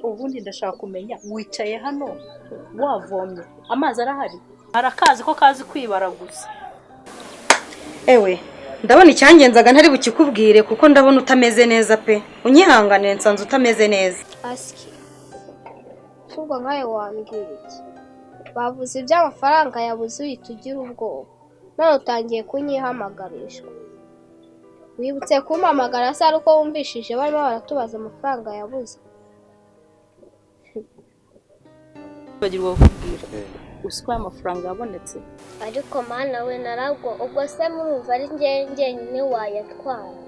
Ubundi ndashaka kumenya wicaye hano wavomye amazi arahari, arakazi ko kazi kwibara gusa. Ewe ndabona icyangenzaga ntari bukikubwire kuko ndabona utameze neza pe, unyihanganire nsanze utameze neza. Asiki ubwo nkawe wambwira iki? Bavuze iby'amafaranga yabuze uhita ugira ubwoba, none utangiye kunyihamagarisha. Wibutse kumpamagara se ari uko wumvishije barimo baratubaza amafaranga yabuze? Bagirwa kukubwira usiko amafaranga yabonetse. Ariko mana we narabwo, ubwo se murumva ari njye njyenyine wayatwara?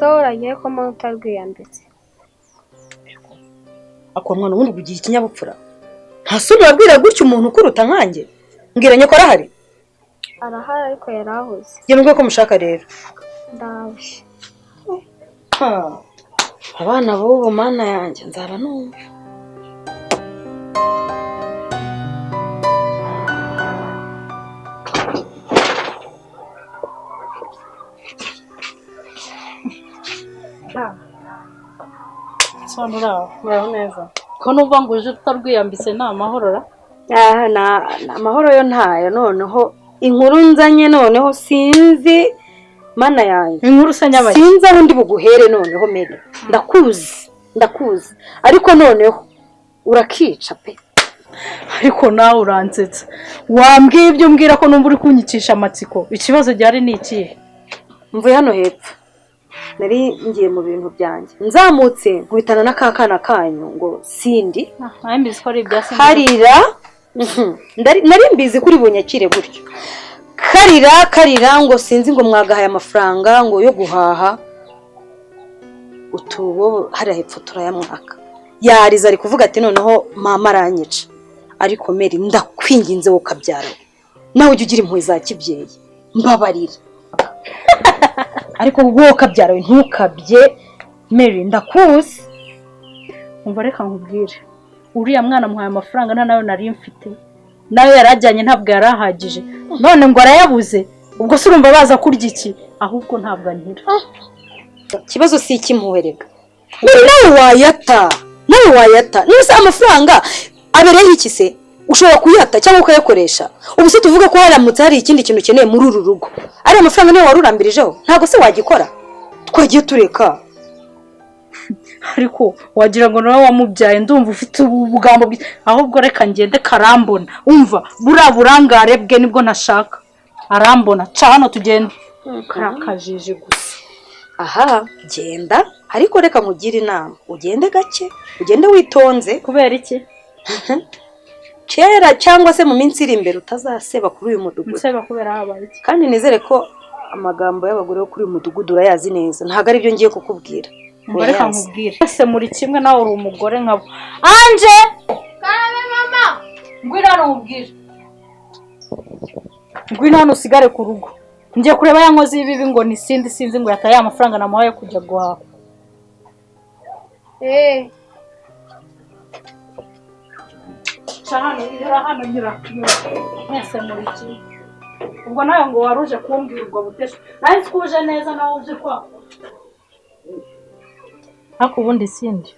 Uragiye ko mbona utarwiyambitse. Ako mwana ubundi kugira ikinyabupfura, nta soni wabwira gutya umuntu ukuruta nkanjye? Mbwira nyoko arahari? Arahari ariko yarahuze. Njye mbwiye ko mushaka rero. Ndaje. Abana b'ubu mana yanjye nzaba numva. Muraho neza. Ko numva ngo uje utarwiyambitse nta mahoro ra? Na amahoro yo ntayo, noneho inkuru nzanye noneho sinzi mana yanjye. Inkuru se nyabaye? Sinzi aho ndi buguhere noneho mere. Ndakuzi, ndakuzi. Ariko noneho urakica pe. Ariko nawe uransetsa. Wambwiye ibyo mbwira ko numva uri kunyicisha amatsiko. Ikibazo gihari ni ikihe? Mvuye hano hepfo. Nari ngiye mu bintu byanjye, nzamutse nkubitana na kakana kanyu ngo Sindi. Karira, nari mbizi kuri bunyakire gutyo. Karira karira ngo sinzi ngo mwagahaye amafaranga ngo yo guhaha utubo hariya hepfo turayamwaka. Yariza ari kuvuga ati noneho mama aranyica. Ariko Meri ndakwinginze wowe ukabyara, nawe ujye ugira impuhwe za kibyeyi, mbabarira. Ariko wowe ukabyara ntukabye Mary ndakuzi. Umva reka nkubwire, uriya mwana muhaye amafaranga nta nayo nari mfite, nayo yarajyanye ntabwo yarahagije, none ngo arayabuze. Ubwo se urumva baza kurya iki? Ahubwo ntabwo ankira. Ikibazo si ik'impuhwe rega. Mary nawe wayata, nawe wayata. None amafaranga abereye iki se? Ushobora kuyata cyangwa ukayakoresha. Ubu se tuvuga ko haramutse hari ikindi kintu ukeneye muri uru rugo, ari amafaranga niyo warurambirijeho, ntabwo se wagikora? Twagiye tureka. Ariko wagira ngo nawe wamubyaye, ndumva ufite ubugambo bwi. Ahubwo reka ngende karambona. Umva buriya burangare bwe nibwo ntashaka. Arambona, ca hano tugende. Karakajije gusa. Aha genda, ariko reka nkugire inama, ugende gake, ugende witonze. Kubera iki? Kera cyangwa se mu minsi iri imbere utazaseba kuri uyu mudugudu. Nseba kubera habaye iki? Kandi nizere ko amagambo y'abagore bo kuri uyu mudugudu urayazi neza, ntabwo ari byo ngiye kukubwira. Reka nkubwire. Ese muri kimwe nawe uri umugore nkabo. Anje! Karame mama! Ngwino hano nkubwire. Ngwino hano usigare ku rugo. Ngiye kureba ya nkozi y'ibibi ngo ni Sindi, sinzi ngo yataye amafaranga namuhaye kujya guhaha. Hano nyura, hano nyura, mwese muri kimwe. Ubwo nawe ngo waruje kumbwira ubwo butesha, nari twuje neza nawe uje kwa. Ariko ubundi Sindi,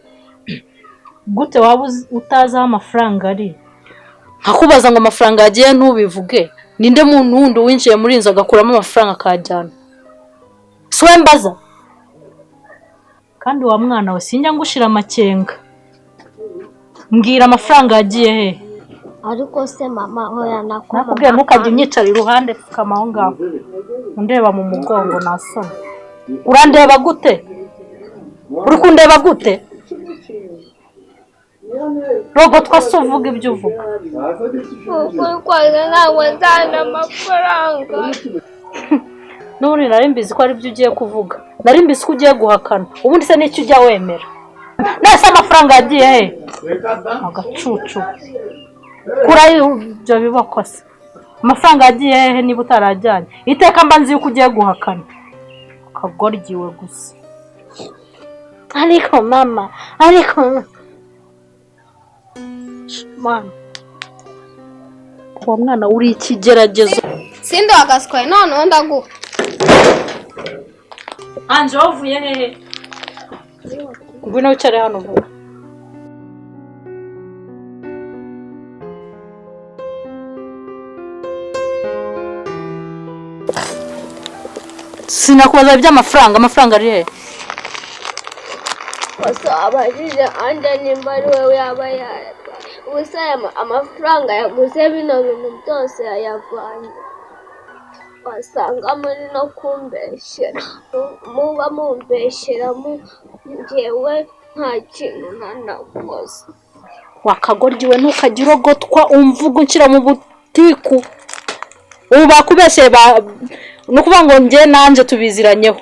gute waba utazi aho amafaranga ari Nkakubaza ngo amafaranga yagiye ntubivuge. Ninde muntu wundi winjiye muri inzu agakuramo amafaranga akajyana? Si we mbaza. Kandi wa mwana we sinjya ngushira amakenga. Mbwira amafaranga yagiye he? Ariko se mama, hoya nako. Nakubwiye ntukajye unyicara iruhande, pfukama aho ngaho. Undeba mu mugongo nasoni. Urandeba gute? Uri kundeba gute? Rogotwa se uvuga ibyo uvuga. Ukuri kwanjye ntabwo nzana amafaranga. N'ubundi nari mbizi ko ari byo ugiye kuvuga. Nari mbizi ko ugiye guhakana. Ubundi se n'icyo ujya wemera? Nese amafaranga yagiye he? Agacucu. Kura ibyo biboko se. Amafaranga yagiye hehe niba utarajyanye? Iteka mba nzi yuko ugiye guhakana. Akagoryiwe gusa. Ariko mama, ariko mwana. Uwo mwana uri ikigeragezo. Sindi wagaswaye noneho ndaguha. Anje wavuye hehe? Ngwino wicare hano vuba. Sinakubaza iby'amafaranga, amafaranga ari hehe? Wasa abajije Anje nimba ari wowe yaba yayatwaye. Ubusa aya amafaranga yaguze bino bintu byose yayavanye. Wasanga muri no kumbeshyera. Muba mumbeshyera njyewe nta kintu nanakoze. Wakagoryiwe ntukajya urogotwa umvugo unshyira mu butiku. Ubu bakubeshyeye ni ukuvuga ngo njye nanje tubiziranyeho.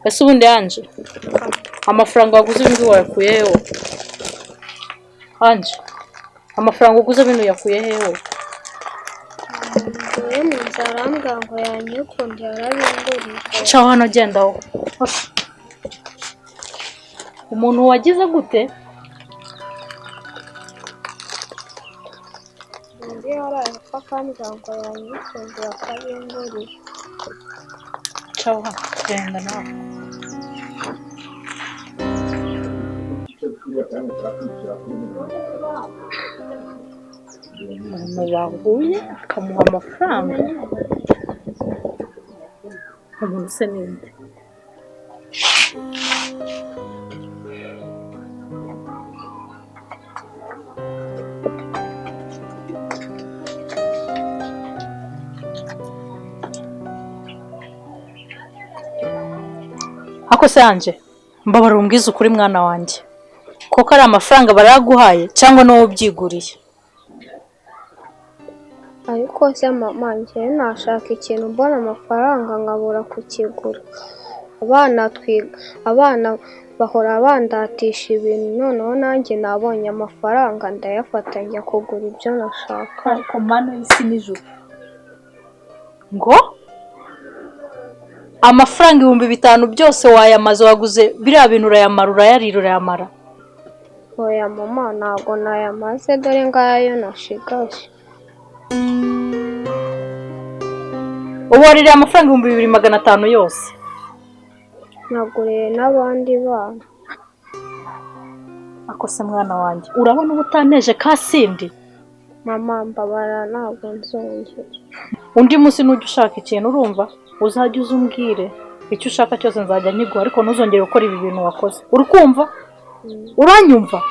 Ese ubundi Anje amafaranga waguze ibintu wayakuye hehe? Anje amafaranga uguze ibintu yakuye hehe? Njyewe mu nzara arambwira ngo yanyikundira arabingurira. Caho hano genda aho. Umuntu wagize gute? Undi yaraye apfa akambwira ngo yanyikundira akabingurira. Caho hano genda nawe. Umuntu bahuye akamuha amafaranga. Umuntu se ninde? Ako se Anje, mbabarira umbwize ukuri mwana wanjye. Koko ari amafaranga baraguhaye cyangwa ni wowe ubyiguriye? Ariko se mama, njyewe nashaka ikintu mbona amafaranga nkabura kukigura. Abana twiga, abana bahora bandatisha ibintu, noneho nanjye nabonye amafaranga ndayafata njya kugura ibyo nashaka. Ariko mana y'isi n'ijuru. Ngo amafaranga 5000 byose wayamaze waguze biriya bintu urayamara urayarira urayamara. Oya mama, ntabwo nayamaze dore ngayo nashigaje. Ubu waririye amafaranga 2500 yose. Naguriye n'abandi bana. Ako se mwana wanjye, urabona uba utanteje ka Sindi? Mama mbabara ntabwo nzongera. Undi munsi nujya ushaka ikintu urumva uzajya uza umbwire icyo ushaka cyose nzajya nkiguha, ariko ntuzongere gukora ibi bintu wakoze. Uri kumva? Uranyumva?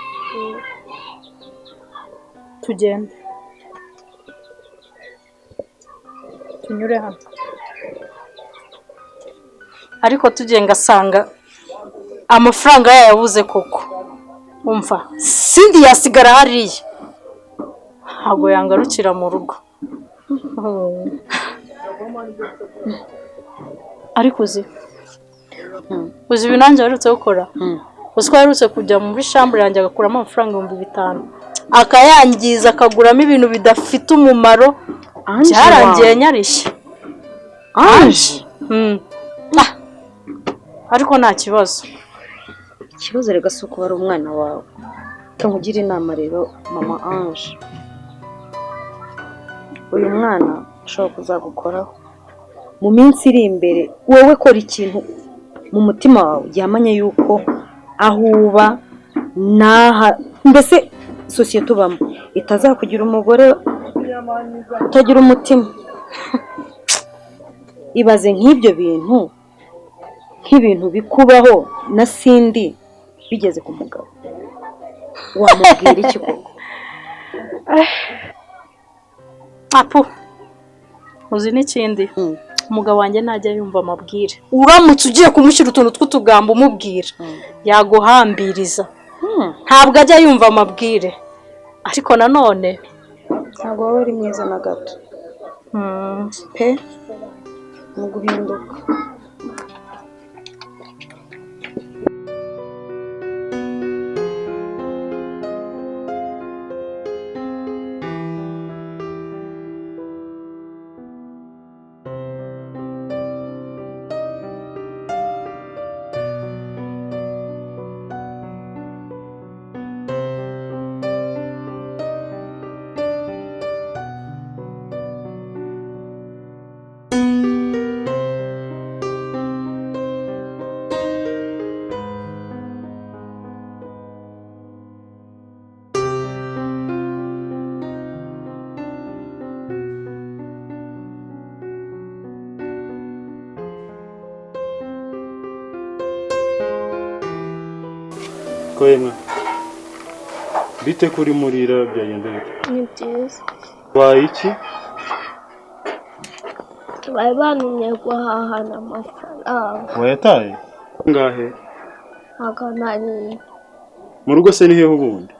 Tugende tunyure hano. Ariko tugiye ngasanga amafaranga yayabuze koko. Umva, Sindi yasigara hariya. Ntabwo yangarukira mu rugo. Ariko uzi ibintu nanjye aherutse gukora? Uzi ko aherutse kujya muri chambre yanjye agakuramo amafaranga 5000 akayangiza akaguramo ibintu bidafite umumaro. Byarangiye nyarishye. Anje Ariko nta kibazo. Ikibazo rega si uko ari umwana wawe. Reka nkugire inama rero mama Anje. Uyu mwana ashobora kuzagukoraho mu minsi iri imbere. Wowe kora ikintu mu mutima wawe gihamanye yuko aho uba n'aha mbese sosiyete ubamo Itazakugira umugore utagira umutima. Ibaze nk'ibyo bintu, nk'ibintu bikubaho na Sindi bigeze ku mugabo, wamubwira iki koko? Apu, uzi n'ikindi, umugabo wanjye ntajya yumva amabwire. Uramutse ugiye kumushyira utuntu tw'utugambo umubwira, yaguhambiriza. Ntabwo ajya yumva amabwire. Ariko nanone ntabwo waba uri mwiza na gato pe mu guhinduka. Koyemwe, bite kuri murira byagenda bite? Ni byiza. Waye iki? Bari bantumye guhahana amafaranga. Wayataye? Ngahe? 700. Mu rugo se ni hehe ubundi?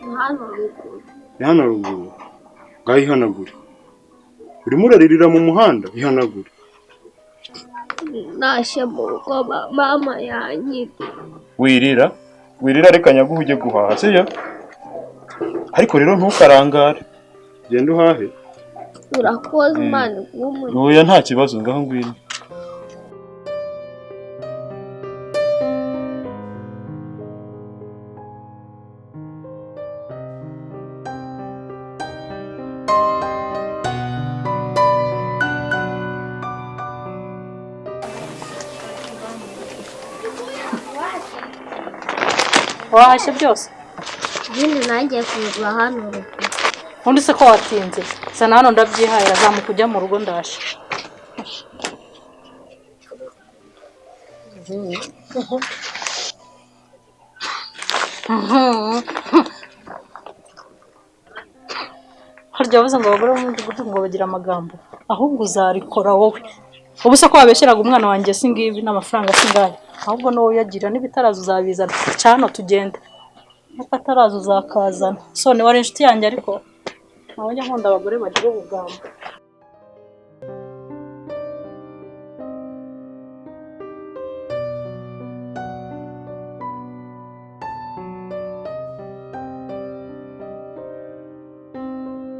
Ni hano ruguru. Ni hano ruguru. Ngaho ihanagure. Urimo uraririra mu muhanda, ihanagure. Nashe mu rugo mama yanyibye. Wirira? Wirira reka nyaguhe ujye guhaha, sibyo? Ariko rero ntukarangare. Genda uhahe. Urakoze Imana iguhe. Oya nta kibazo, ngaho ngwino. Wahashye byose? Ibindi nanjye kugura hano ruguru. Undi se ko watinze? Sana hano ndabyihahira, zamuka ujya mu rugo ndaje. Harya bavuze ngo abagore bo mu mudugudu ngo bagira amagambo, ahubwo uzarikora wowe. Ubu se ko wabeshyeraga umwana wanjye si ngibi n'amafaranga si ngaya, ahubwo n'uwo uyagira n'ibitaraza uzabizana. Cano tugende, n'akataraza uzakazana. So ni wari inshuti yanjye, ariko ntabwo njya nkunda abagore bagira ubugambo.